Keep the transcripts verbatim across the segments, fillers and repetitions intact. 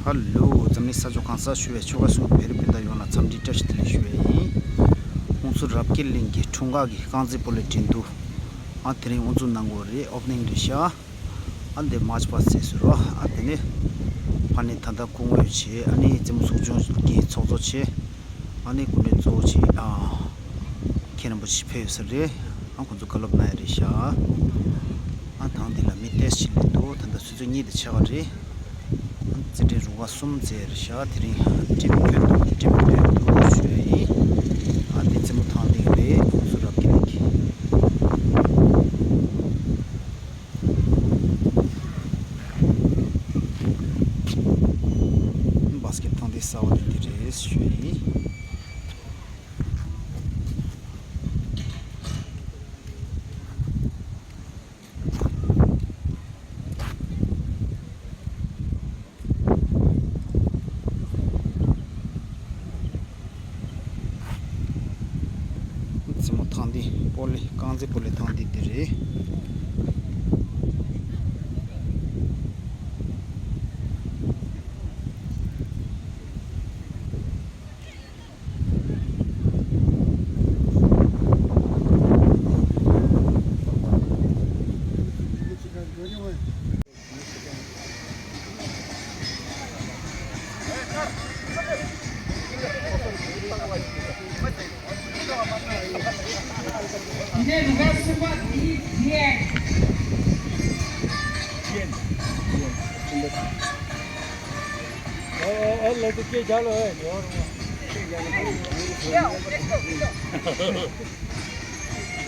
ཧ་ལོ། འཛམ་གླིང་ས་ཕྱོགས་གང་སར་བཞུགས་པའི་ཆོལ་ཁ་གསུམ་གྱི་བོད་རིགས་སྤུན་ཟླ་ཡོངས་ལ་འཚམས་འདྲི་བཀྲ་ཤིས་བདེ་ལེགས་ཞུ་བ་ཡིན། ཁོང་ཚོ་རབ་རྒྱས་གླིང་གི་འཁྲུངས་སྐར་གྱི་རྐང་རྩེད་སྤོ་ལོའི་འགྲན་བསྡུར། ཨ་དེ་རིང་དབུ་འཛུགས་གནང་གི་ཡོད་རེད། ཨོ་པ་ནིང་རེད་ཤག་ཨ་འདི་མཱར་ཆི་པ་སེ་ཟེར་རོ། ཨ་དེ་ནས་ཕ་ནས་ད་ལྟ་སྐུ་ངོ་བྱས། ཨ་ནི་རྩེད་མོ་ཚོགས་ཆུང་གི་ཚོགས་གཙོ་བྱས། ཨ་ནི་སྐུ་མགྲོན་གཙོ་བོ་བྱས། ཨ་མཁན་རིན་པོ་ཆེ་ཕེབས་ཡོད་ས་རེད། ཨ་ཁོང་ཚོ་བཀའ་སློབ་གནང་ཡ་རེད་ཤག་ཨ་ཐང་འདི་ལ་མི་ཏོག་ཙམ་སླེབས་འདུག་ད་ལྟ་ཆུ་ཚོད་གཉིས་དང་ཕྱེད་ཀ་རེད། ཨ་རྩེད་འགྲན་རུ་ཁག་གསུམ་རྩེ་རེད་ཤག་དེ་རིང་ཊིམ་ཕེབས་འདུག་ཊིམ་ཕེབས་འདུག་ཞུ་ཡ་ཡིན། ཨ་འདི་རྩེད་མོ་ཐང་འདི་རེད། ཁོང་ཚོ་རབ་རྒྱས་གླིང་གི། བྷ་སི་ཀེཊ་ཐང་འདི་གསར་པ་འདི་འདི་རེད་ཞུ་ཡ་ཡིན། རྩེད་མོ་ཐང་འདི་སྤོ་ལོ། རྐང་རྩེད་སྤོ་ལོ་ཐང་འདི་འདི་རེད།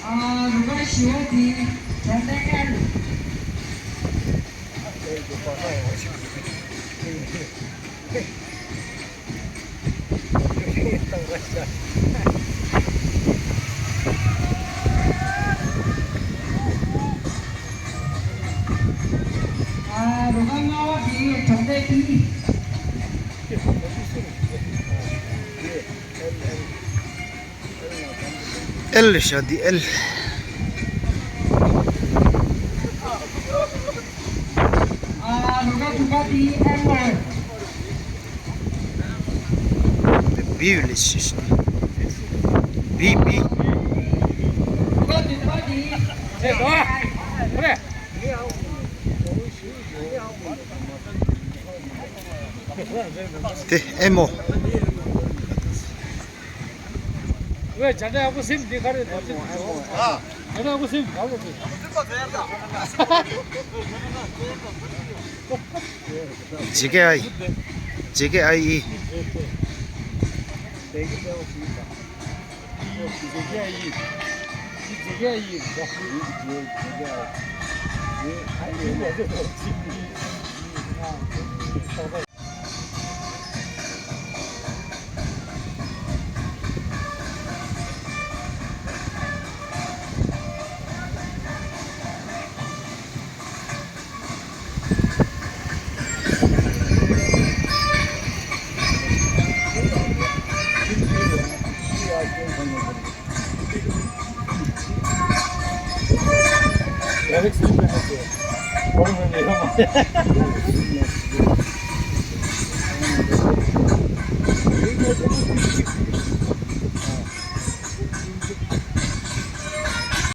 ཨ་རུ་ག་ཞི་བ་དེ་གྲོང་སྡེ་ཨེལ། ཨ་རུ་ག་ལྔ་བ་དེ་གྲོང་སྡེ་པི། ཨེལ་ལ་ཤ་དི་ཨེལ། ཨ་རུ་ག་དྲུག་པ་དེ་ཨེལ་ལ། བི་ཡོད་ལས་ཤི་ཤི། བི་བི། རུ་ག་བདུན་པ་དེ་ཨེལ་ཨེལ། དེ་ཨེ་མོ། ཝེ་ཇ་འདྲ་ཡག་པོ་སིམ། འདི་ག་རེ་ད་ཅི་འདུག་ཇ་འདྲ་ཡག་པོ་སིམ། ཇེ་ཀེ་ཨའི། ཇེ་ཀེ་ཨའི་ཨི།